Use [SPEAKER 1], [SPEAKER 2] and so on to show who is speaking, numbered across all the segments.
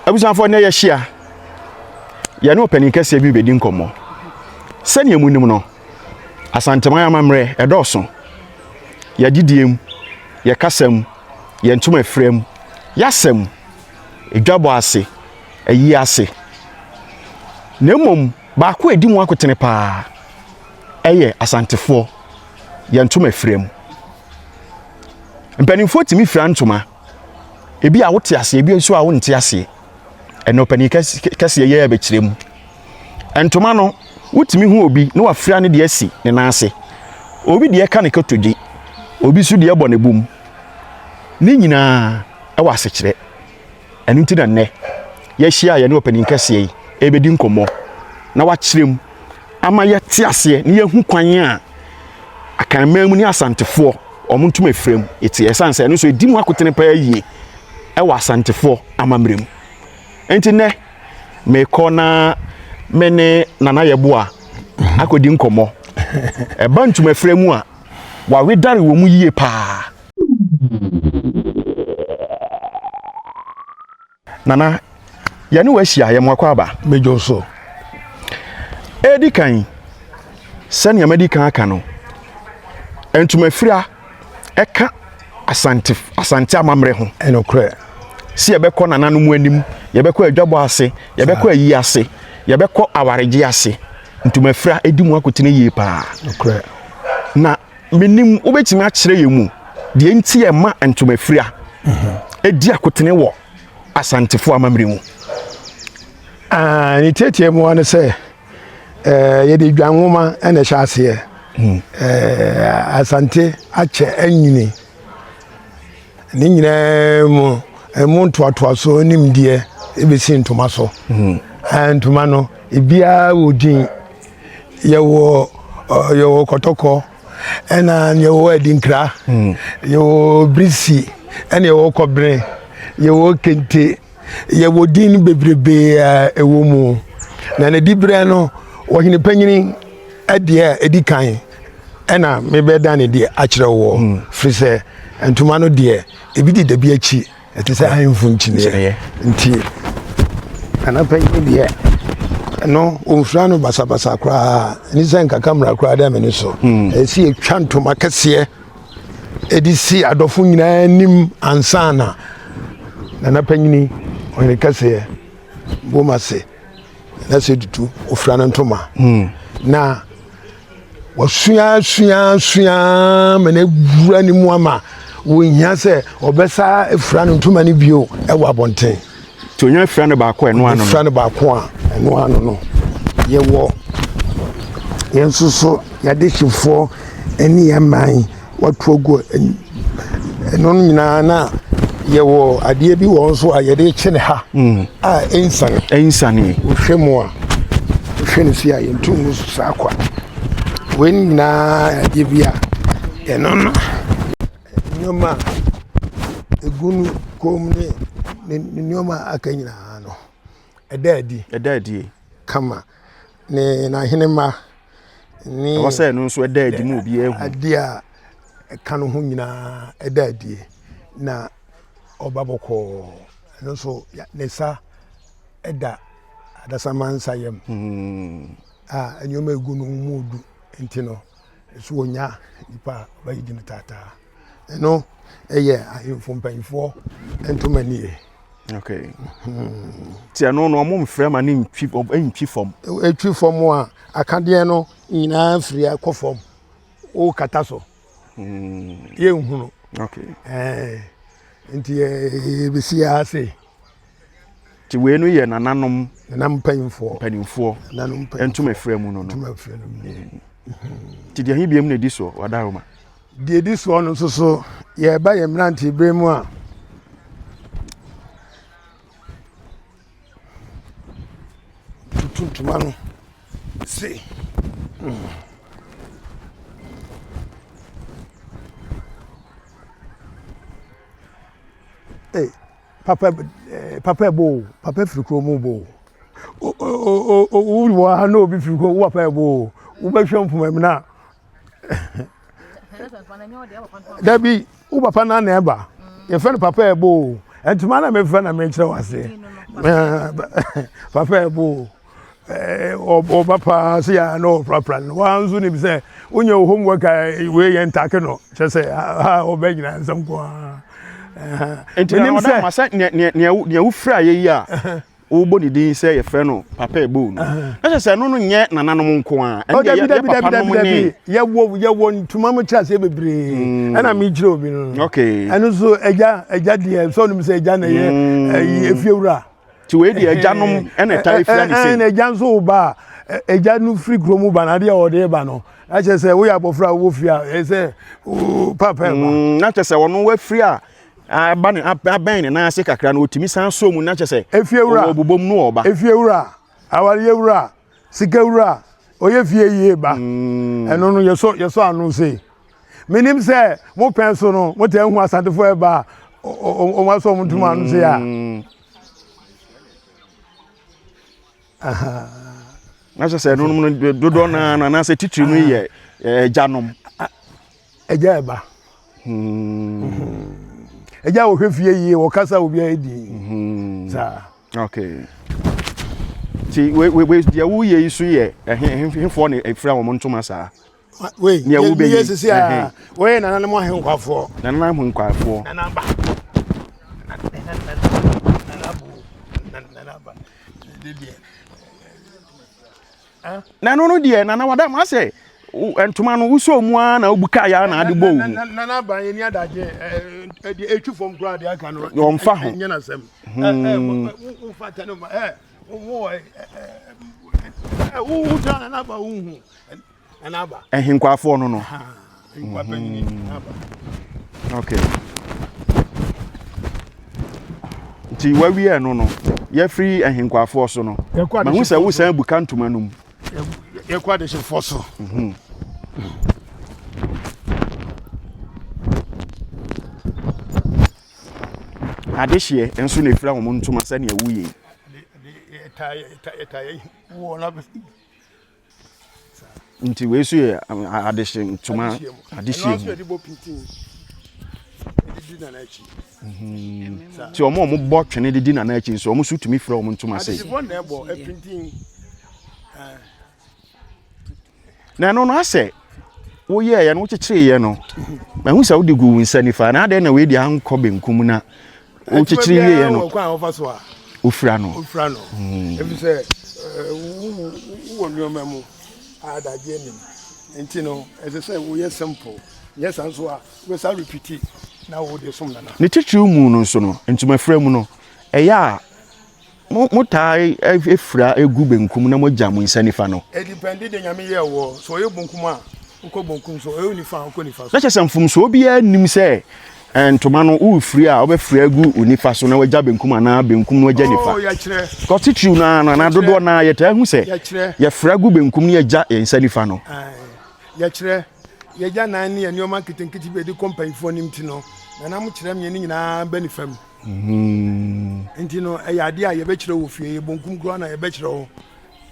[SPEAKER 1] Abusuafoɔ, nnɛ yɛahyia, yɛne ɔpanin kɛseɛ bi rebɛdi nkɔmmɔ. Sɛdeɛ monim no, Asanteman amammerɛ ɛdɔɔso. Yɛadidie mu, yɛ kasa mu, yɛn ntoma afira mu, yɛasa mu, edwabɔ ase, ayie ase. Na mmom baako a ɛdi mu akotene paa ɛyɛ Asantefoɔ yɛn ntoma afira mu. Mpanimfoɔ tumi fira ntoma. Ebi a wote aseɛ, ebi nso a wonte aseɛ. Ɛnna ɔpanin kɛseɛ yɛ bɛkyerɛ mu. Ntoma no, wotumi hu obi na wafira ne deɛ asi ne nan ase. Obi deɛ ka ne kotodwe, obi nso deɛ bɔ ne bom. Ne nyinaa ɛwɔ asekyerɛ. Ɛno nti na nnɛ yɛahyia a yɛne ɔpanin kɛseɛ yi ɛrebɛdi nkɔmmɔ na wakyerɛ mu ama yɛte aseɛ na yɛahu kwan a Akanman mu ne Asantefoɔ wɔn ntoma afira mu ɛteɛ. Ɛsiane sɛ ɛno nso ɛdi mu akotene paa yie ɛwɔ Asantefoɔ amammerɛ mu. Nti nnɛ mekɔ na me ne Nana Yeboah akɔdi nkɔmmɔ. Ɛba ntoma afira mu a, wawedare wɔ mu yie paa. Nana, yɛne wo ahyia, yɛ mo akwaaba.
[SPEAKER 2] Medwo so.
[SPEAKER 1] Edi kan, sɛnea madi kan aka no, ntomafira ɛka Asante Asante amammerɛ ho.
[SPEAKER 2] Ɛnokorɛ.
[SPEAKER 1] Sɛ yɛbɛkɔ nananom anim, yɛbɛkɔ adwabɔ ase, yɛbɛkɔ ayi ase, yɛbɛkɔ awaregye ase. Ntomafira edi mu akotene yie paa.
[SPEAKER 2] Nokorɛ.
[SPEAKER 1] Na Menim wobɛtumi akyerɛ yɛn mu deɛ nti a ɛma ntomafira di akotene wɔ Asantefoɔ amammerɛ mu.
[SPEAKER 2] Ah, ne tiatia mu ne sɛ eh, yɛde dwa nwoma na ɛhyɛ aseɛ. Hmm. Eh, Asante akyɛ anyini. Ne nyinaa mu, ɛmu ntoatoasoɔ nimdeɛ ɛbɛsi ntoma so. Hmm. Ah, ntoma no, ebiara wɔ din. Yɛwɔ yɛwɔ kɔtɔkɔ ɛna yɛwɔ adinkra hmm. yɛwɔ birisi ɛna yɛwɔ kɔbere yɛwɔ kente yɛwɔ din bebrebe a ɛwɔ mu na ne diberɛ no ɔhene panyini ɛdeɛ a ɛdi kan ɛna mebɛda ne deɛ akyerɛ wɔ hmm. firi sɛ ntoma no deɛ ebi di dabi akyi Ɛte sɛ ahemfo nkyiniiɛ nti Nana panyin deɛ ɛno ɔmfira no basabasa koraa ne sɛ nkaka mmara koraa dɛ me ne so hmm. ɛsi ɛtwa ntoma kɛseɛ ɛde si adɔfo nyinaa anim ansa na nana panyini ɔhene kɛseɛ boma se na sɛ dutu ɔfira no ntoma hmm. na Wasua sua sua ma no awura ne mu ama wɔnhia sɛ ɔbɛsa afira no ntoma no bio wɔ abɔnten.
[SPEAKER 1] Nti onya fira no baako a ɛno ano no.
[SPEAKER 2] Fira no baako a ɛno ano no. Yɛwɔ yɛn nso so yɛadehyefoɔ ne yɛn man wɔato agu ɛno no nyinaa na yɛwɔ adeɛ bi wɔ nso a yɛde kye ne ha mm. a ɛnsane
[SPEAKER 1] ɛnsane
[SPEAKER 2] wohwɛ mu a wohwɛ no si a yɛnto ngu so saa kwa wei nyinaa adeɛ bi a ɛno no nneɛma a ɛgu no kɔn mu ne ne nneɛma a aka nyinaa no ɛda adi
[SPEAKER 1] ɛda adi
[SPEAKER 2] kama ne n'ahenemma ne
[SPEAKER 1] ɛwɔ sɛ ɛno nso ɛda adi mu obiara hu
[SPEAKER 2] adeɛ a ɛka no ho nyinaa ɛda adie na ɔba bɔkɔɔ ɛno nso ne nsa ɛda adasamma nsa yam hmm. a nneɛma egu no mu du nti no nso wɔnya nipa a ɔbɛgyegye no taataa ɛno ɛyɛ ahemfo mpanyinfoɔ ntoma nie.
[SPEAKER 1] Okay. Ti ɛno no ɔmo mfrɛ ma ne ntwi ntwi fam.
[SPEAKER 2] Etwi fam a akadeɛ no nyinaa firi akɔ fam wokata so. Hmm. Yɛnhunu.
[SPEAKER 1] Okay.
[SPEAKER 2] Ɛɛ nti yɛbɛsi ase.
[SPEAKER 1] Ti wei no yɛ nananom.
[SPEAKER 2] Nananom mpanyinfoɔ.
[SPEAKER 1] Mpanyinfoɔ.
[SPEAKER 2] Nananom mpanyinfoɔ.
[SPEAKER 1] Ntoma efra mu no no.
[SPEAKER 2] Ntoma efra no mu.
[SPEAKER 1] Ti deɛ ɛhe biem na edi soɔ wadaroma.
[SPEAKER 2] Deɛ ɛdi soɔ no nso so, yɛreba yɛn mmeranteberɛ mu a, tutu ntoma no sei. Mm. Hey, papa eh, papa ɛbɔ o, papa firi kurom bɔ o. O o o wɔ ha na obi firi kurom, wo papa ɛbɔ o. Wobɛhwɛ mpoma mu na dabi wo papa na na ɛba yɛfrɛ no papa ɛbɔ o ntoma na mefrɛ na mekyerɛ wo aseɛ. Papa ɛbo ɔba paa sɛ yɛ na ɔprapra no waa nso nim sɛ wonyɛ wo homework a wei yɛ ntake no kyɛ sɛ ha ɔbɛ nyina nsɛm ko ara.
[SPEAKER 1] Nti na ɔda ma sɛ nea wofira yɛ yi a wobɔ ne din sɛ yɛfrɛ no papa ɛbo no na kyɛ sɛ ɛno no nyɛ nananom nko a
[SPEAKER 2] oh, ɛne yɛ papa nom ne yɛwɔ yɛwɔ ntoma mu kyerɛ aseɛ bebree hmm. ɛna mekyerɛ obi no ɛno nso agya agya deɛ sɛ ɔnom sɛ agya na ɛyɛ hmm. ɛyi efiewura
[SPEAKER 1] nti wei deɛ agyanom ɛna ɛta efira ne sei
[SPEAKER 2] ɛna agya nso wo ba a agya no firi kurom ba na adeɛ a ɔde ba no ɛkyɛ sɛ woyɛ abɔfra a wowɔ fie a ɛyɛ sɛ papa ɛba
[SPEAKER 1] hmm, na kyɛ sɛ ɔno wafiri a aba ne abɛn ne nan ase kakra no otumi san so mu na kyɛ sɛ
[SPEAKER 2] efiewura
[SPEAKER 1] ɔwɔ bobom no ɔba
[SPEAKER 2] efiewura awareyɛwura sikawura ɔyɛ fie yie ba mm. ɛno no yɛsɔ yɛsɔ ano sei menim sɛ mo pɛn so no mo tɛ hu asantefo ɛba a wɔn asɔ wɔn ntoma ano sei a. Mm.
[SPEAKER 1] na kyɛ sɛ ɛno no dodoɔ naa no anaasɛ titiri no yɛ agyanom
[SPEAKER 2] Agya ɛba. Agya a wɔhwɛ fie yie wɔkasa obiara di. Hmm. Saa.
[SPEAKER 1] Okay. Ti we we we deɛ woyɛ yi so yɛ ɛhe hefoɔ na efira wɔn ntoma saa.
[SPEAKER 2] Wei deɛ wobɛ yi sisi a wɔyɛ nananom ahenkwafoɔ.
[SPEAKER 1] Nananom ahenkwafoɔ.
[SPEAKER 2] Nanaba. Nanabo. Nanaba. Deɛ.
[SPEAKER 1] Na ɛno no deɛ nana wada mu asɛ ntoma no wosɔ mu ara na wobu kaa ya na ade bɔ wo mu.
[SPEAKER 2] Nana aban yɛ ni adagye ɛde etwi fam koraa de aka no.
[SPEAKER 1] Wɔmfa ho.
[SPEAKER 2] Nyɛ n'asɛm. Wofa tɛ no ma ɛ wo ɛ ɛ wo tra nana aba wo hu nana aba.
[SPEAKER 1] Ɛhenkwafoɔ no no.
[SPEAKER 2] Nkwa panyini nana aba.
[SPEAKER 1] Okay. Nti wawie ɛno no, yɛfiri ahenkwafoɔ so no, mahu sɛ wosan buka ntoma no mu.
[SPEAKER 2] Yɛkɔ adehyefoɔ so. Mhm.
[SPEAKER 1] Adehyeɛ nso na ɛfira wɔn ntoma sɛnea woyɛ yi. Nti wei nso yɛ adehye ntoma adehyeɛ mu. Nti wɔn a wɔbɔ twene de di nana akyi nso wɔn nso tumi fira wɔn ntoma sei. Na ɛno no asɛ woyɛeɛ no wokyekyereeɛ no mahu sɛ wode gu wo nsa nifa na adɛn na wei deɛ ankɔ benkum na wokyekyere wieɛ no wofira no
[SPEAKER 2] wofira no hmm. ɛfiri sɛ wowɔ nneɛma mu a adagyeɛ nim nti no ɛsɛ sɛ woyɛ simple nyɛ saa nso a wobɛsa repiti na wode som nana
[SPEAKER 1] ne titiriw mu no nso no ntomafira mu no ɛyɛ a Mo motaa fira gu benkum na moagya mo nsa nifa no.
[SPEAKER 2] Ɛdipɛnde deɛ Nyame yɛɛ woɔ. Sɛ ɔyɛ bonkum a, wokɔ bonkum so, ɔyɛ nifa a, wokɔ nifa so.
[SPEAKER 1] Na kyerɛ sɛ mfomsoɔ biara nnim sɛ ntoma no worefiri a wobɛfiri agu wo nifa so na wagya benkum anaa benkum na wagya nifa.
[SPEAKER 2] Oh, yɛkyerɛ.
[SPEAKER 1] Because titiriw no ara no anaa dodoɔ no ara yɛtaa hu sɛ yɛfira gu benkum na yɛgya yɛn nsa nifa no.
[SPEAKER 2] Yɛkyerɛ. Yɛgya nan ne yɛn nneɛma nketenkete bi a yɛde kɔ mpanyinfoɔ anim ti no, nananom kyerɛ me yɛn ne nyinaa ba nifa mu. Nti no ɛyɛ adeɛ a yɛbɛkyerɛ wɔ fie yɛ bonkum koraa na yɛbɛkyerɛ wo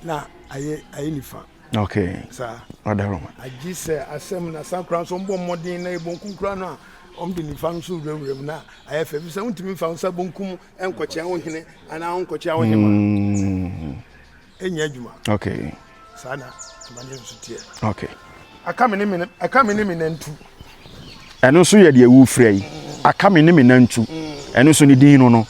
[SPEAKER 2] na ayɛ ayɛ nifa.
[SPEAKER 1] Okay.
[SPEAKER 2] Saa.
[SPEAKER 1] Ɔdaroma.
[SPEAKER 2] Agye sɛ asɛm na san koraa nso ɔmbɔ mmɔden na yɛ bonkum koraa no a ɔm de nifa no nso wurawura mu na ayɛ fɛ fisɛ wontumi mfa wo nsa bonkum nkɔkyea wo hene anaa wonkɔkyea wo hema. Ɛnyɛ adwuma.
[SPEAKER 1] Okay.
[SPEAKER 2] Saa na amanneɛ nso teɛ.
[SPEAKER 1] Okay.
[SPEAKER 2] Aka me ne me aka me ne me nantu.
[SPEAKER 1] Ɛno nso yɛ deɛ wofira yi. Aka me ne me nantu. Ɛno nso ne din no no.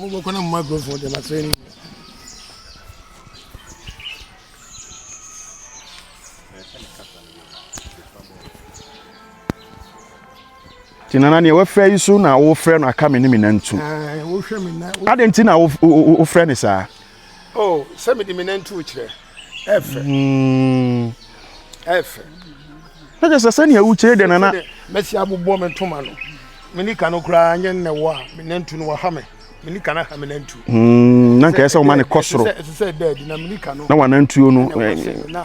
[SPEAKER 2] Mo bɔkɔ na mo microphone deɛ ma sɛ ni.
[SPEAKER 1] Nti nana nea wafira yi so na wofrɛ no aka me ne me nantu. Adɛn nti na wofrɛ no saa?
[SPEAKER 2] Oh, sɛ mede me nantu kyerɛ. Ɛfɛ. Hmm. Ɛfɛ.
[SPEAKER 1] Na kyerɛ sɛ sɛnea wokyerɛ deɛ nana.
[SPEAKER 2] Mɛsi abobɔ me ntoma no. Me nika no koraa nyɛ nnɛ wɔ a me nantu no wɔha me. Me nika no ha me nantu.
[SPEAKER 1] Hmm, na nka ɛsɛ wɔma no kɔ soro.
[SPEAKER 2] Ɛsɛ sɛ ɛda adi na me nika no.
[SPEAKER 1] Na wanantuo no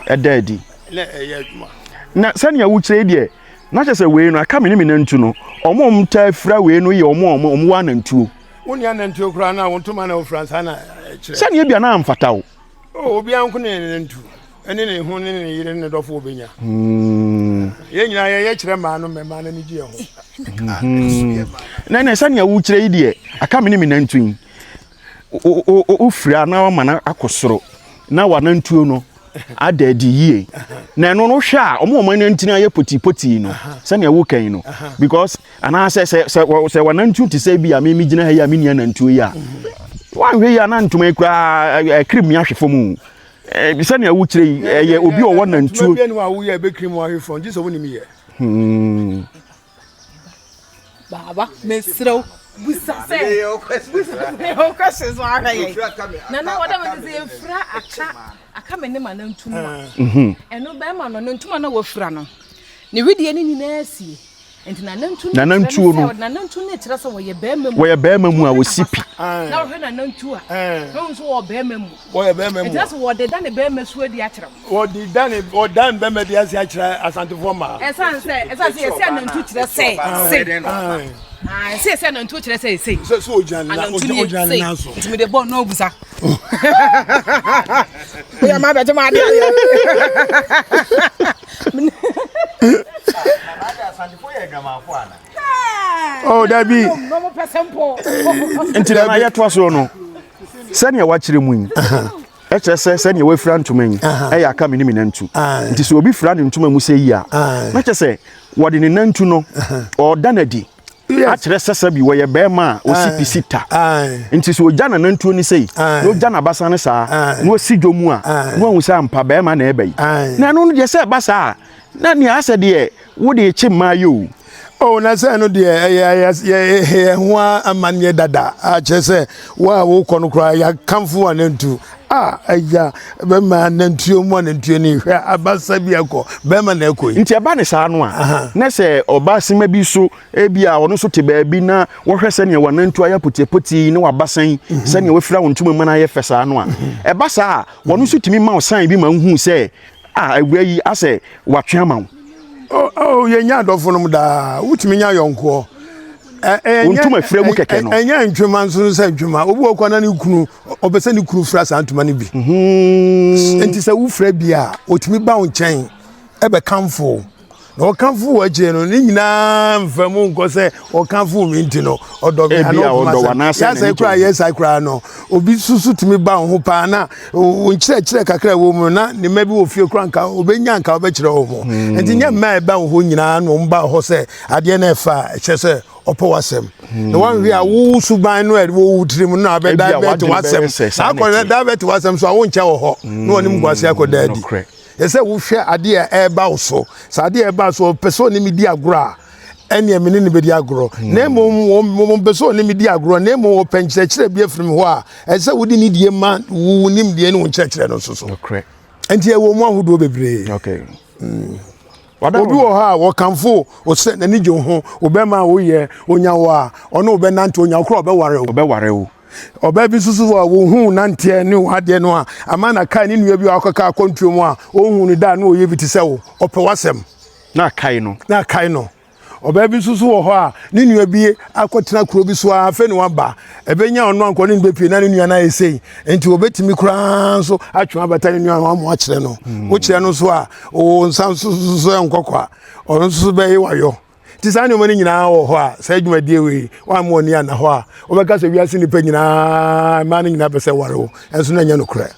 [SPEAKER 1] ɛda adi.
[SPEAKER 2] Na ɛyɛ adwuma.
[SPEAKER 1] Na sɛnea wokyerɛ deɛ na kyerɛ sɛ wei no aka me ne me nantu no wɔn a wɔtaa fira wei no yɛ wɔn a wɔn wɔ anantuo.
[SPEAKER 2] Wo nua nantuo koraa na wo ntoma na wofira nsa na ɛkyerɛ.
[SPEAKER 1] Sɛnea ebia na amfata wo.
[SPEAKER 2] Oh, obiara nko ne ne nantu. Ɛne ne ho ne ne yere ne ne dɔfo wɔbɛnya.
[SPEAKER 1] Hmm.
[SPEAKER 2] Yɛn nyinaa yɛyɛ kyerɛ mmaa no mmaa no ani gye yɛn ho.
[SPEAKER 1] Hmm. Na na sɛnea wokyerɛ yi deɛ aka me ne me nantu yi wofira na wama no akɔ soro na wanantuo no ada adi yie na ɛno no hwɛ a ɔmo ɔmo anantini ayɛ potipotii no sɛnea woka yi no because anaasɛ sɛ sɛ sɛ wanantuo te sɛ bi a me gyina ha yi a me nua nantuo yi a wanhwɛ yi a na ntoma yi koraa ɛkiri mi ahwe fam o sɛnea wokyerɛ yi ɛyɛ obi a ɔwɔ nantuo.
[SPEAKER 2] Ntoma bi a woyɛ ɛbɛkiri mu ahwe fam gye sɛ wonim yɛ.
[SPEAKER 1] Hmm.
[SPEAKER 3] Baaba, mesrɛ wo, busa sɛ, busa sɛ, wo questions wa ahwɛ yɛn. Na na wɔda me sɛ yɛfira aka, aka me ne ma nantu mu a.
[SPEAKER 1] Mhm.
[SPEAKER 3] Ɛno bɛrima no, ne ntoma na wafira no, ne wedeɛ no nyinaa sie. Nti nanantu
[SPEAKER 1] no nanantuo no,
[SPEAKER 3] nanantu no kyerɛ sɛ wɔyɛ bɛrima mu.
[SPEAKER 1] Wɔyɛ bɛrima mu a wɔsi pi.
[SPEAKER 3] Na wɔhwɛ nanantu a, na wɔn nso wɔ bɛrima mu.
[SPEAKER 2] Wɔyɛ bɛrima mu.
[SPEAKER 3] Nti na sɛ wɔde da ne bɛrima su adi akyerɛ wo.
[SPEAKER 2] Wɔde da ne wɔda ne bɛrima di ase akyerɛ Asantefoɔ mmaa.
[SPEAKER 3] Ɛsan sɛ ɛsan sɛ yɛsɛ anantu kyerɛ sɛ se. Ɛsɛ yɛsɛ anantu kyerɛ sɛ se.
[SPEAKER 2] Sɛ sɛ ogyina ne nan ogyina ne nan so.
[SPEAKER 3] Nti mi de bɔ n'o busa. Oyɛ maa bɛgye maa de ayɛ.
[SPEAKER 2] Oh, dabi.
[SPEAKER 1] Nti na yɛtoa soɔ no sɛnea wakyerɛ mu yi ɛkyerɛ sɛ sɛnea wafira ntoma yi ɛyɛ aka me ne me nantu nti sɛ obi fira ne ntoma mu sɛ yi a na kyerɛ sɛ wɔde ne nantu no ɔda no adi akyerɛ sɛ sɛbi wɔyɛ bɛrima a ɔsi pisi ta nti sɛ ɔgya nanantuo no sei na ɔgya n'abasa no saa na ɔsi dwo mu a na wahu sɛ ampa bɛrima na ɛba yi na ɛno no deɛ sɛ ɛba saa a na nea asɛ deɛ wode rekye mmaa yi o.
[SPEAKER 2] Oh, na sɛ ɛno deɛ ɛyɛ ɛyɛ ho amanneɛ dada akyerɛ sɛ wo a wokɔ no koraa yɛakamfo anantu a ɛya bɛma anantuo mu anantuo ni hwɛ abasa bi akɔ bɛrima na ɛkɔ yi.
[SPEAKER 1] Nti ɛba ne saa no a na sɛ ɔbaa sima bi so ebi a ɔno nso te baabi na wɔhwɛ sɛnea wanantu ayɛ potiapotii ne wabasa yi mhm. sɛnea wafira wo ntoma mu no ayɛ fɛ saa no a mhm. ɛba saa a wɔno nso tumi ma wo sign bi ma wohu sɛ a awura yi asɛ watwe ama wo.
[SPEAKER 2] Oh, oh, yɛnya adɔfo nom daa wotumi nya yɔnkoɔ
[SPEAKER 1] wo ntoma fira mu kɛkɛ no
[SPEAKER 2] ɛnyɛ ntwema nso sɛ ntwema obi wɔ kɔ na ne kunu ɔpɛ sɛ ne kunu fira saa ntoma no bi
[SPEAKER 1] mhm.
[SPEAKER 2] nti sɛ wofira bi a ɔtumi ba wo nkyɛn ɛbɛkamfo na ɔkamfo wɔ akyire no ne nyinaa mfa mu nkɔ sɛ ɔkamfo me nti no ɔdɔ me
[SPEAKER 1] anaa ɔdɔ anaasɛ
[SPEAKER 2] yɛasɛ koraa yɛ saa koraa no obi susu tumi ba wo ho paa na wo nkyerɛkyerɛ kakra wɔ mu na ne mma bi wɔ fie koraa nka obɛnya nka wobɛkyerɛ wɔ ho hmm. nti nyɛ mma ɛba wo hɔ nyinaa na wɔn ba hɔ sɛ adeɛ no ɛfa a ɛkyerɛ sɛ ɔpɛ w'asɛm hmm. na wɔnhwɛ a wo suban no ɛwɔ wo tirim no na abɛda bɛte w'asɛm na akɔ da bɛte w'asɛm so a wonkyɛ wɔ hɔ na wɔne mu guase akɔ da adi Ɛsɛ sɛ wohwɛ adeɛ a ɛreba wo so. Sɛ adeɛ a ɛreba so ɔpɛ sɛ ɔne me di agorɔ a, ɛnneɛ me ne no bɛdi agorɔ. Hmm. Na mmom wɔmpɛ sɛ ɔne me di agorɔ, na mmom wɔpɛ nkyerɛkyerɛ bi afiri me hɔ a, ɛsɛ sɛ wode ne die ma wo nimdeɛ ne wo nkyerɛkyerɛ no nso so. Nti ɛwɔ mu ahodoɔ bebree.
[SPEAKER 1] Okay.
[SPEAKER 2] Mm. Obi wɔ hɔ a wɔkamfo ɔsɛ n'ani gye wo ho, wobɛma a woyɛ, onya wo a, ɔne wobɛnante, onya wo koraa ɔbɛware wo.
[SPEAKER 1] Ɔbɛware wo.
[SPEAKER 2] Ɔbaa bi nso so a wɔhuu nanteɛ ne wɔn adeɛ no a ama na kae ne nua bi a wakɔka akwantuo mu a ɔnhu no da a na ɔyɛ bi te sɛ wo ɔpɛ w'asɛm.
[SPEAKER 1] Na akae no.
[SPEAKER 2] Na akae no. Ɔbaa bi nso so wɔ hɔ a ne nua bi akɔtena kuro bi so a afei na waba ɛbɛnya ɔno ankɔ ne no bɛpie na ne nua no ayɛ sei nti wɔbɛtumi koraa nso atwe abata ne nua no ama akyerɛ no hmm. wokyerɛ no nso a wo nsa nso so nkɔkɔ a ɔno nso so bɛyɛ wayɔ Nti saa nneɛma no nyinaa wɔ hɔ a, saa dwumadie wei, woamma w'ani anna hɔ a, wobɛka sɛ wiase nnipa nyinaa, mmaa no nyinaa pɛ sɛ ware wo, ɛnso na ɛnyɛ nokorɛ.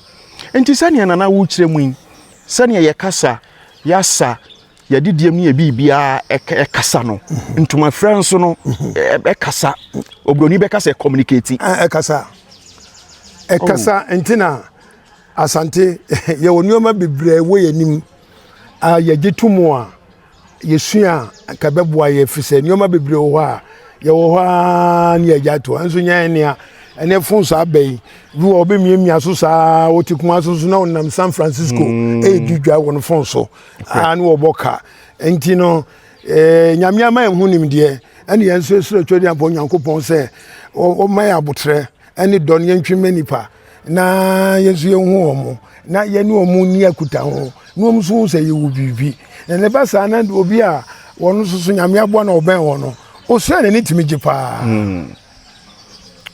[SPEAKER 1] Nti sɛnea Nana wokyerɛ mu yi, sɛnea yɛkasa, yɛasa, yɛadidiem ne yɛ biribiara ɛkasa no, mhm. ntomafira nso no mhm. ɛkasa. Oburoni bɛka sɛ communicate.
[SPEAKER 2] Ɛkasa. Ɛkasa oh. nti na Asante yɛwɔ nneɛma bebree wɔ yɛn anim a yɛgye to mu a yɛsua a, anka ɛbɛboa yɛ ɛfiri sɛ nneɛma bebree wɔ hɔ a yɛwɔ hɔ ara ne yɛagya ato hɔ nso nyɛ nea ɛnɛ fon saa bɛ yi bi wɔ ɔbɛmiamia so saa wɔte kuma so so na ɔnam San Francisco mm. ɛredi dwa wɔ no fon so a ne wɔbɔ ka nti no eh, nyame ama yɛn ho nimdeɛ ɛne yɛn nso ɛsrɛ twɛ de abɔ Nyankopɔn sɛ ɔma yɛ abotrɛ ɛne dɔ no yɛntwe mma nipa na yɛn nso yɛnhu wɔn na yɛne wɔn nni akuta ho na wɔn nso hu sɛ yɛwɔ biribi na ne ba saa na obi a wɔn nso so nyame aboa na ɔbɛn wɔn no osua n'ani tumi gye paa.
[SPEAKER 1] Hmm.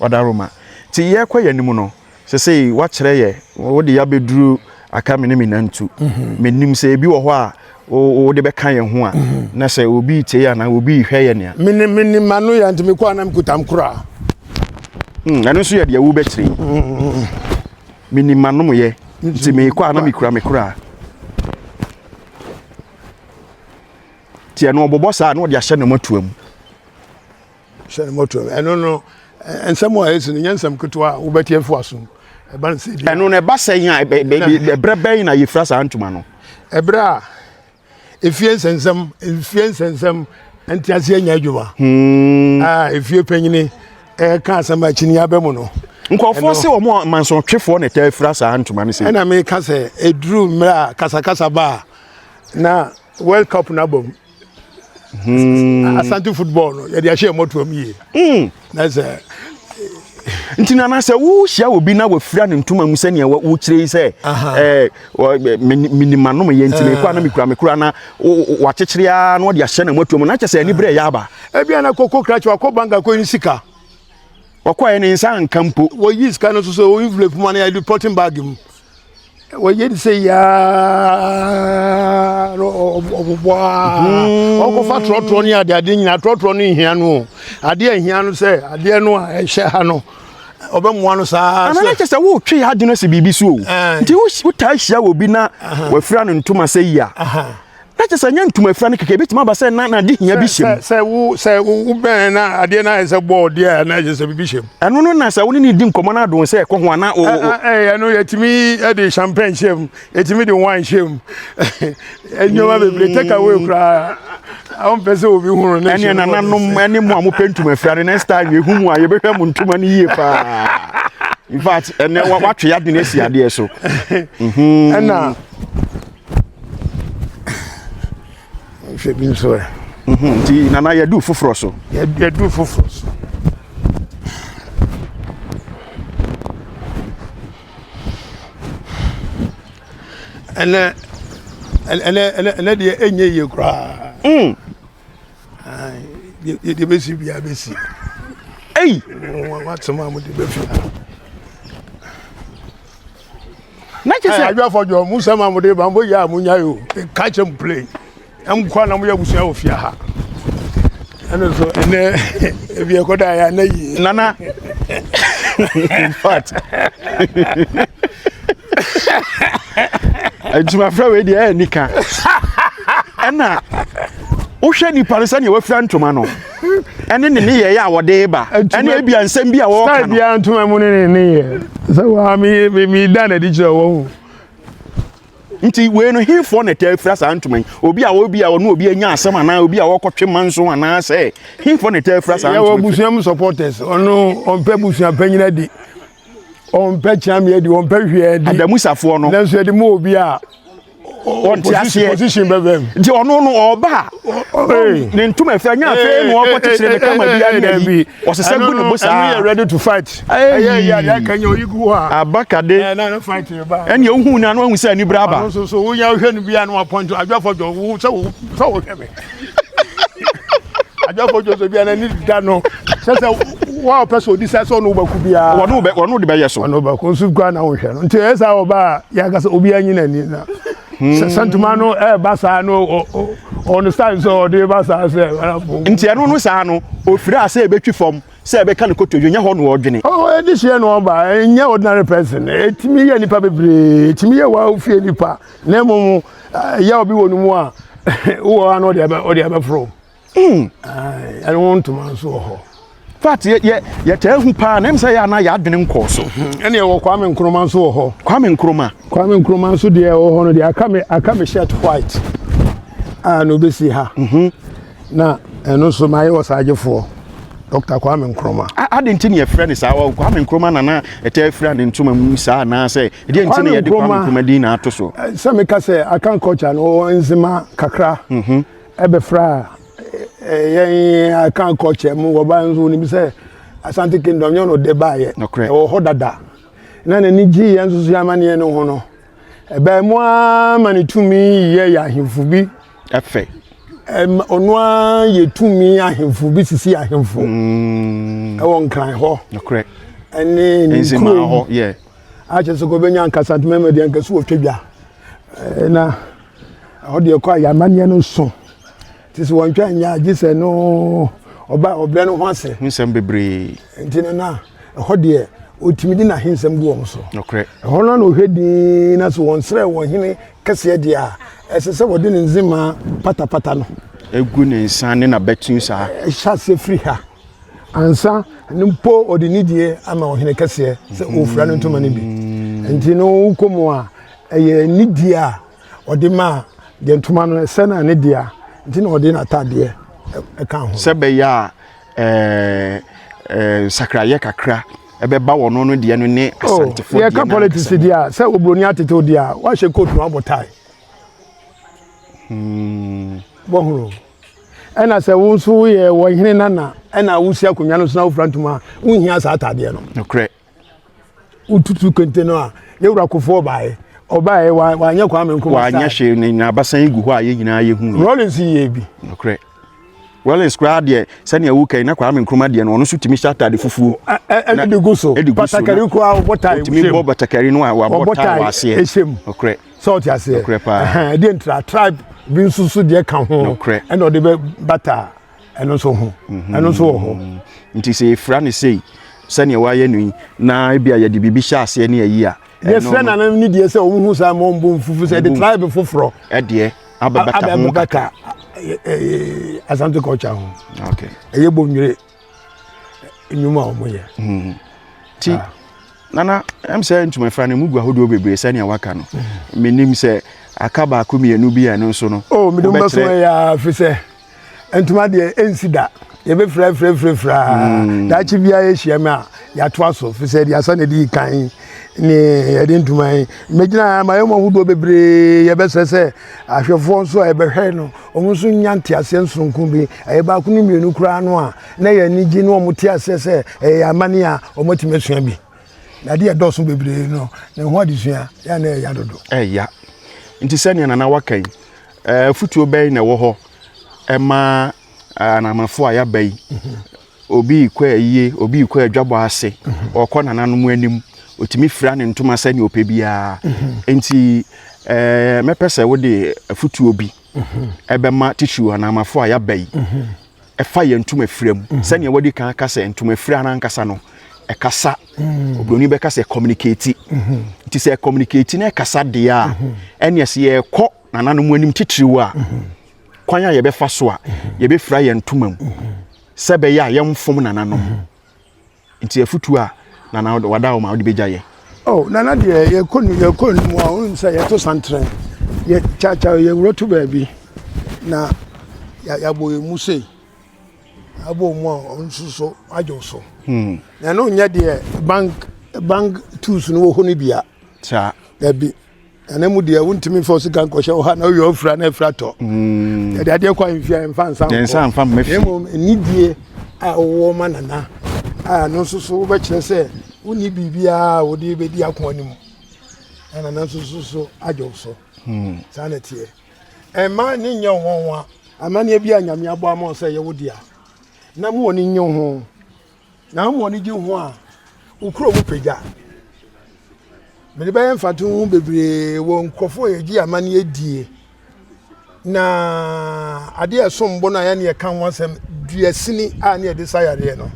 [SPEAKER 1] Ɔdaroma nti yɛkɔ yɛn anim no sesei wakyerɛ yɛ wode yɛabɛduru. Aka me ne me nantu. Mhm. Menim sɛ ebi wɔ hɔ a wode bɛka yɛn ho a mhm. na sɛ obi tie anaa obi rehwɛ yɛn a.
[SPEAKER 2] Menim menim m'ano yɛ nti mekɔ anam kutam koraa.
[SPEAKER 1] Hmm, ɛno nso yɛ deɛ wobɛkyerɛ yi. Hmm. Menim m'anom yɛ nti mekɔ a na mekura me koraa. Nti ɛno ɔbɔbɔ saa na ɔde ahyɛ ne mɔtoa mu.
[SPEAKER 2] Hyɛ ne mɔtoa mu. Ɛno no nsɛm a ɛsi no nyɛ nsɛm ketewa a wobɛte afi w'asom. Ɛba no sɛ
[SPEAKER 1] Ɛno no ɛba sɛn a ɛberɛ bɛn na yɛfira saa ntoma no?
[SPEAKER 2] Ɛberɛ a efie nsɛnsɛm efie nsɛnsɛm nteaseɛ nya adwuma. Hmm. A efie panyini ɛka asɛm a kyini aba mu no.
[SPEAKER 1] Nkurɔfoɔ sɛ wɔn a mansɔntwefoɔ na ɛtaa fira saa ntoma no sɛ.
[SPEAKER 2] Ɛna meka sɛ ɛduru mmerɛ a kasakasa ba a na World Cup no aba mu. Hmm. Asante football no yɛde ahyɛ mmɔtoam yie. Hmm. Na sɛ
[SPEAKER 1] nti nana sɛ wohyia obi na wafira ne ntoma mu sɛnea wokyerɛ yi sɛ menim anom yɛ nti mekɔ a na mekura mekura na wakyekyere a na wɔde ahyɛ ne mmɔtoam mu na kyɛ sɛ ani berɛ yɛ aba.
[SPEAKER 2] Ebia na koko krakye wakɔ bank akɔyi ne sika.
[SPEAKER 1] Ɔkɔɛ ne nsa anka mpo.
[SPEAKER 2] Wɔyi sika no nso so wɔ envelope mu anaa yɛde potting bag mu. Wɔyɛ ne sɛ yaa na ɔbobɔ a hmm. ɔkɔfa trɔtrɔ ne ade ade nyinaa trɔtrɔ no nhia no o adeɛ nhia no sɛ adeɛ no a ɛhyɛ ha no ɔbɛmoa no saa.
[SPEAKER 1] Ana na kyɛ sɛ wotwe yɛ adwene si biribi so o nti wotaa hyia wɔ bi na wafira no ntoma sɛ yi a Na kyerɛ sɛ ɛnyɛ ntoma afira no kɛkɛ, ebetumi aba sɛ na n'ade hia bi hyɛ mu.
[SPEAKER 2] Sɛ wo sɛ wobɛn na adeɛ no ayɛ sɛ bɔɔl deɛ a na ɛkyerɛ sɛ biribi hyɛ mu.
[SPEAKER 1] Ɛno no na sɛ wo ne no di nkɔmmɔ na adon sɛ ɛkɔ ho a na o.
[SPEAKER 2] Ɛno yɛtumi de champagne hyɛ mu, yɛtumi de wine hyɛ mu, nneɛma bebree take away koraa. Ɔmpɛ sɛ obi hunu ne
[SPEAKER 1] ɛne nananom ɛne mo a mopɛ ntoma afira no next time yɛhu mu a yɛbɛhwɛ mo ntoma no yie paa. In fact ɛnɛ watwe yɛadwene asi adeɛ so.
[SPEAKER 2] Ɛna Hwɛ bi nso ɛ.
[SPEAKER 1] Mhm, nti nana yɛdu foforɔ so.
[SPEAKER 2] Yɛdu foforɔ so. Ɛnɛ ɛnɛ ɛnɛ ɛnɛ deɛ ɛnyɛ yie koraa. Mm. Deɛ bɛsi biara bɛsi.
[SPEAKER 1] Ei.
[SPEAKER 2] Wasɛm a mode bɛfi ha.
[SPEAKER 1] Na kyɛ sɛ.
[SPEAKER 2] Adwafo dwɔ mo nsɛm a mode ba mo yɛ a mo nya yo. Ka kyɛ mo plane. Ɛm kɔ na mo yɛ abusua wɔ fie ha. Ɛno so ɛnɛ ebi ɛkɔda yɛ ana yie.
[SPEAKER 1] Nana. In fact. Ntomafra wei deɛ ɛyɛ nika. Ɛna wohwɛ nipa no sɛnea wafira ntoma no ɛne ne nneyɛeɛ a wɔde ba ɛne ebia nsɛm bi a wɔreka no.
[SPEAKER 2] Style biara ntoma mu ne ne nneyɛɛ sɛ waa mi mi mi da n'adi kyerɛ wɔn ho.
[SPEAKER 1] Nti wei no hefoɔ na ɛtaa fira saa ntoma yi obi a obi a ɔne obi anya asɛm anaa obi a ɔkɔtwe manso anaa sɛ hefoɔ na ɛtaa fira saa ntoma
[SPEAKER 2] yi. Yɛwɔ busua mu supporters ɔno ɔmpɛ busua panyin adi. Ɔmpɛ kyeame adi, ɔmpɛ hwee adi.
[SPEAKER 1] Adamusafoɔ no.
[SPEAKER 2] Nanso yɛde mu obi a.
[SPEAKER 1] Ɔnte aseɛ.
[SPEAKER 2] Position bɛbɛm.
[SPEAKER 1] Nti ɔno no ɔba a. Ne ntoma afira nya afei na ɔkɔ kyekyere ne kama bi ani ayi. Ɔsesa gu ne bo saa.
[SPEAKER 2] Ɛno yɛ ready to fight. Ɛyɛ yɛ adeɛ aka nyɛ oyi gu hɔ a.
[SPEAKER 1] Abakade.
[SPEAKER 2] Ɛna fight ba.
[SPEAKER 1] Ɛnna ohun na ano ahu sɛ anibere aba.
[SPEAKER 2] Ɔno nso so wonya wohwɛ no bi a na wapɔnto adwafo dwo wo sɛ wo sɛ wohwɛ me. Adwafo dwo so bi a n'ani da no sɛ sɛ wo a ɔpɛ sɛ ɔdi sɛ sɛ ɔno wobɛko biara.
[SPEAKER 1] Ɔno bɛ ɔno de bɛyɛ so.
[SPEAKER 2] Ɔno bɛko nso kura na wohwɛ no nti ɛyɛ saa ɔba a yɛaka sɛ obi anyi n'ani na hmm. sɛ ntoma no ɛɛba saa no ɔno style sɛ ɔde ba saa sɛ.
[SPEAKER 1] Nti ɛno no saa no ofiri a sɛ ebetwi fam sɛ ɛbɛka ne kotodwe nyɛ hɔ na ɔdwene.
[SPEAKER 2] Ɔwɔ ɛde hyɛ na ɔba ɛnyɛ ordinary person ɛtumi yɛ nipa bebree ɛtumi yɛ wa ofie nipa na mmom yaw bi wɔ no mu a wowɔ ha no ɔde abɛforo hmm. ɛne wo ntoma nso wɔ hɔ
[SPEAKER 1] fact yɛ yɛ yɛtaa hu paa na ɛm sɛ yɛ ana yɛ adwene nkɔɔ so
[SPEAKER 2] hmm. ɛne ɛwɔ Kwame Nkrumah nso wɔ hɔ
[SPEAKER 1] Kwame Nkrumah
[SPEAKER 2] Kwame Nkrumah nso deɛ ɛwɔ hɔ no deɛ aka me aka me shirt white a na obɛsi ha mhm. Na ɛno nso mayɛ ɔsaagyefoɔ, Dɔkta Kwame Nkrumah.
[SPEAKER 1] Ade nti na yɛfrɛ no saa? Kwame Nkrumah na na ɛtaa fira ne ntoma mu saa anaasɛ ɛdeɛ nti na yɛde Kwame Nkrumah din na ato so?
[SPEAKER 2] Sɛ meka sɛ Akan culture no wɔwɔ nzema kakra mhm. ɛbɛfra yɛn Akan culture mu wɔba nso wonim sɛ Asante Kingdom nyɛ ɔno de baayɛ ɛwɔ hɔ dada na n'ani gye yɛn nso so yɛn amanneɛ no ho no ɛbɛn mu ara ma ne tumi yɛ yɛ ahemfo bi
[SPEAKER 1] Ɛfɛ.
[SPEAKER 2] Ɛma ɔno ara yɛ tumi ahemfo bi sisi ahemfo. Mm. Ɛwɔ Nkran hɔ.
[SPEAKER 1] Nokorɛ.
[SPEAKER 2] Ɛne ne
[SPEAKER 1] kurom. Hɔ, yeah.
[SPEAKER 2] Akyɛ sɛ kɔbɛnya ankasa ntoma ma deɛ anka so wɔtwa dwa. Na ɛhɔ deɛ kɔ a yɛ amanneɛ no so. Nti sɛ wɔntwa nyɛ a gye sɛ no ɔba ɔbrɛ no ho ase.
[SPEAKER 1] Ho nsɛm bebree.
[SPEAKER 2] Nti no na ɛhɔ deɛ ɔtumi de n'ahensɛm gu wɔn so.
[SPEAKER 1] Nokorɛ.
[SPEAKER 2] Ɛhɔ no na ɔhwɛ dinn na sɛ wɔnsrɛ wɔn hene kɛseɛ deɛ a, ɛsɛ sɛ wɔde ne nzema patapata no.
[SPEAKER 1] Egu ne nsa ne n'abati saa.
[SPEAKER 2] Ɛhyɛ aseɛ firi ha ansa no mpo ɔde nidie ama ɔhene kɛseɛ sɛ ɔfira no ntoma no bi. Nti no wokɔ mu a ɛyɛ nidie a ɔde maa deɛ ntoma no ɛsɛ no a ne dea nti na ɔde n'ataadeɛ ɛka ho.
[SPEAKER 1] Sɛ bɛyɛ a ɛɛ ɛɛ nsakrayɛ kakra ɛbɛba wɔn no deɛ no ne
[SPEAKER 2] oh,
[SPEAKER 1] asantefoɔ deɛ
[SPEAKER 2] yɛka politics deɛ a sɛ oburoni atetew deɛ a wahyɛ coat na wabɔ tie.
[SPEAKER 1] Hmm.
[SPEAKER 2] Wɔhoro ɛna sɛ wo nso woyɛ wɔn hene nana ɛna wosi akonnwa no so na wofura ntoma a wonhia saa ataadeɛ no.
[SPEAKER 1] Nokorɛ.
[SPEAKER 2] Wotutu kente no a, yɛwura Kufuor baeɛ. Ɔbaeɛ wanyɛ Kwame Nkrumah
[SPEAKER 1] style. Wanyɛ hwee ne n'abasan yi gu hɔ a yɛn nyinaa yɛhu.
[SPEAKER 2] Rawlings yɛɛ bi.
[SPEAKER 1] Nokorɛ. Rawlings koraa deɛ sɛnea woka yi na Kwame Nkrumah deɛ no ɔno nso tumi hyɛ ataade fufuo.
[SPEAKER 2] Ɛde gu so. Batakari koraa ɔbɔ tae.
[SPEAKER 1] Ɔtumi bɔ batakari no a wabɔ tae wɔ aseɛ.
[SPEAKER 2] Ɛhyɛ mu.
[SPEAKER 1] Nokorɛ.
[SPEAKER 2] Sɛ ɔte aseɛ.
[SPEAKER 1] Nokorɛ paa.
[SPEAKER 2] Ɛdeɛ ntira tribe bi nso so deɛ ka ho.
[SPEAKER 1] Nokorɛ.
[SPEAKER 2] Ɛna ɔde bɛ bata. ɛno nso ho ɛno nso wɔ hɔ.
[SPEAKER 1] Nti sɛ yɛfira no sei sɛnea wɔayɛ no yi na ebi a yɛde biribi hyɛ aseɛ ne ayi a.
[SPEAKER 2] Yɛsrɛ nananom ne deɛ sɛ wɔn hu saa ma wɔn bo mfufu sɛ ɛde tribe foforɔ.
[SPEAKER 1] Ɛdeɛ abɛbata ho kakra.
[SPEAKER 2] Asante culture ho.
[SPEAKER 1] Okay.
[SPEAKER 2] Ɛyɛ bonwire nnwuma a wɔyɛ.
[SPEAKER 1] Ti nana ɛm sɛ ntomafira no mu gu ahodoɔ bebree sɛnea waka no. Menim sɛ aka baako mmienu bi a ɛno nso no.
[SPEAKER 2] Oh, mede mbɛso yɛ afi sɛ. Ntoma deɛ ɛnsi da yɛbɛfirafirafirafira mm. daakye biara yɛhyia mu a yɛatoa so fi sɛ aduasa na ɛdi kan ne yɛde ntoma yi mɛgyina ma yɛmu ahodoɔ bebree yɛbɛsrɛ sɛ ahwɛfoɔ nso a yɛbɛhwɛ no wɔn nso nya nteaseɛ nsonko bi ɛyɛ baako ne mmienu koraa no a na yɛn ani gye ne wɔn te aseɛ sɛ ɛyɛ amane a wɔatumi asua bi na adeɛ ɛdɔɔso bebree no ne ho adesua yɛ na ɛya dodo
[SPEAKER 1] ɛya nti sɛnea nana waka yi Afotuo bɛn na ɛwɔ hɔ ɛma anamafo a yɛaba yi? Obi rekɔ ayie, obi rekɔ adwabɔ ase, ɔrekɔ nananom anim, ɔtumi fira ne ntoma sɛnea ɔpɛ biara. Nti ɛɛ mɛpɛ sɛ wode afotuo bi ɛbɛma titiriw anamafo a yɛaba yi ɛfa yɛn ntoma fira mu. Sɛnea wadi kan aka sɛ ntoma fira no ankasa no ɛkasa, oburoni bɛka sɛ communicate. Nti sɛ communicate na ɛkasa deɛ a, ɛnneɛ sɛ yɛrekɔ nananom anim titiriw a, kwan a yɛbɛfa so a yɛbɛfira yɛn ntoma mu sɛ ɛbɛyɛ a yɛmfom nananom. Nti afutuo a nana wada wo ma wode bɛgya yɛ.
[SPEAKER 2] Oh, nana deɛ yɛkɔ nu yɛkɔ nu mu a wonim sɛ yɛto santerɛ yɛ kyakya yɛwura to baabi na yɛabɔ yɛn mu sei abɔ mu a ɔno nso so agye wo so hmm. na ɛno nyɛ deɛ bank bank tools no wɔ hɔ no bia
[SPEAKER 1] saa
[SPEAKER 2] dabi Ɛno mu deɛ wontumi mfa wo sika nkɔhyɛ wo ha na woyɛ ofira na afira tɔ. Mm. Yɛde adeɛ kɔ ahemfie a yɛmfa nsa nkɔ.
[SPEAKER 1] Yɛnsa mfa mma fie.
[SPEAKER 2] Na mmom anidie a wowɔ ma nana a ɛno nso so wobɛkyerɛ sɛ wonni biribiara a wode bɛdi ako anim. Na nana nso so so agye wo so. Hmm. Saa na ɛteɛ. Ɛmma ne nyɛ nwanwa. Amanneɛ bi a Nyame abɔ ama wo sɛ ɛyɛ wo dea. Na mo ani nye ho. Na mo ani gye ho a, wo kuro mu pagya. Mede bɛyɛ mfatoho bebree wɔ nkurɔfoɔ a yɛgye amanneɛ die na adeɛ a ɛsom bo no a yɛne yɛka ho asɛm duasini a ne yɛde sa yareɛ no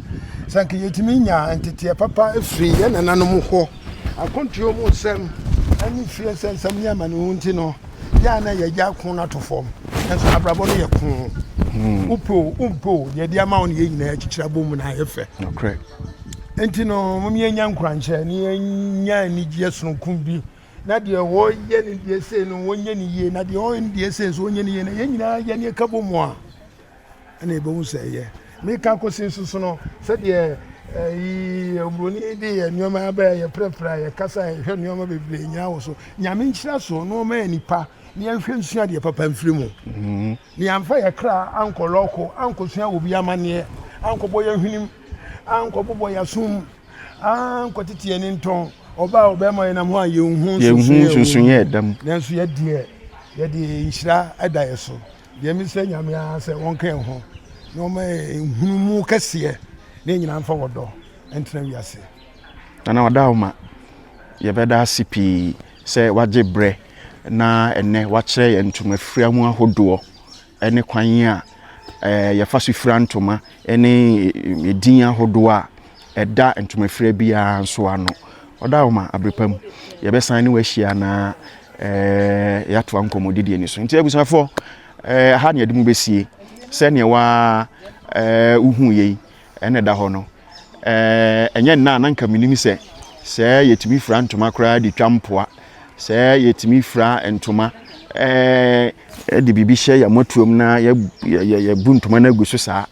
[SPEAKER 2] sɛ nka yɛtumi nya nteteɛ papa firi yɛn nananom hɔ akwantuo mu nsɛm ne fie nsɛnsɛm ne amanehunu nti no yɛ a na yɛagya ko no ato fam nanso abrabɔ no yɛ ko hmm. wopɛ o wompɛ o deɛ ɛde ama wo no yɛ nyinaa akyikyiri abɔ mu na ayɛ fɛ nti no mom yɛnya nkuranhyɛ ne yɛnya anigyeɛ sononko bi na deɛ wɔyɛ ne deɛ sei no wɔnyɛ ne yie na deɛ ɔyɛ ne deɛ sei nso wɔnyɛ ne yie na yɛn nyinaa yɛ ne ɛka bɔ mu a ɛna yɛbɛhu sɛ ɛyɛ. Meka kɔsi nso so no, sɛdeɛ ɛyi oburoni de yɛ nneɛma aba yɛ yɛprɛprɛ a yɛkasa yɛhwɛ nneɛma bebree nyinaa wɔ so. Nyame nhyira so na ɔma yɛ nipa na yɛnhwɛ nsua deɛ papa mfiri mu. Mm-hmm. Na yɛamfa yɛ kra ankɔ lɔko, ankɔsua obi amanneɛ, ankɔbɔ yɛn hwenem, ankɔbobɔ yɛn asom, ankɔtete yɛn ntɔn. Ɔbaa ɔbɛrima yɛnam hɔ a yɛnhu
[SPEAKER 1] nsonsonoeɛ ɛda mu.
[SPEAKER 2] Nanso yɛdeɛ yɛde nhyira ɛda yɛ so. Deɛ mesrɛ Nyame ara sɛ ɔnka yɛn ho na ɔma yɛn nhunumu kɛseɛ na yɛn nyinaa mfa ɔdɔ ntena wiase.
[SPEAKER 1] Nana Ɔdaoma, Yɛbɛda ase pii sɛ wagye berɛ na ɛnnɛ wakyerɛ yɛn ntoma fira mu ahodoɔ ne kwan a yɛfa so fira ntoma ne edin ahodoɔ a ɛda ntoma fira biara nso ano. Ɔda wo ma abere pa mu. Yɛbɛsan ne wahyia na yɛatoa nkɔmmɔdidie no so. Nti abusuafoɔ, ha ne yɛde mu bɛsie sɛdeɛ waa wohu yei ɛna ɛda hɔ no. Ɛnyɛ nna a na nka menim sɛ sɛ yɛtumi fira ntoma koraa de twa mpoa, sɛ yɛtumi fira ntoma de biribi hyɛ yɛn mmɔtoam na yɛbu ntoma no agu so saa.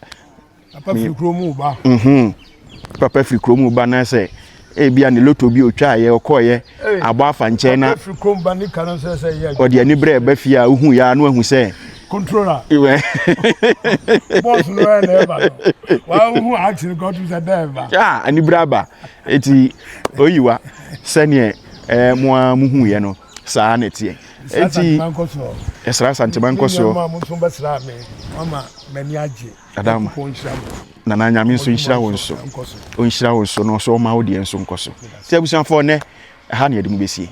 [SPEAKER 2] Papa firi kurom mu ba.
[SPEAKER 1] Mhm. Papa firi kurom mu ba na sɛ ebia ne loto bi otwaeɛ ɔkɔeɛ abɔ afa nkyɛn na ɔde aniberɛ ɛba fie a wohu yɛ a na wahu sɛ
[SPEAKER 2] controller bɔs no ɛ na ɛba no wahu action kɔ ɔtum sɛ dɛ ɛba
[SPEAKER 1] ah aniberɛ aba eti oyiwa sɛneɛ ɛɛ mo a mo hu yɛ no saa na ɛteɛ eti ɛsra Asantema nkɔsoɔ Adama Nana Nyame nso nhyira wo nso ɔnhyira wo nso na ɔso ɔma wo deɛ nso nkɔ so nti abusuafoɔ nɛ ɛha na yɛde mu bɛsie.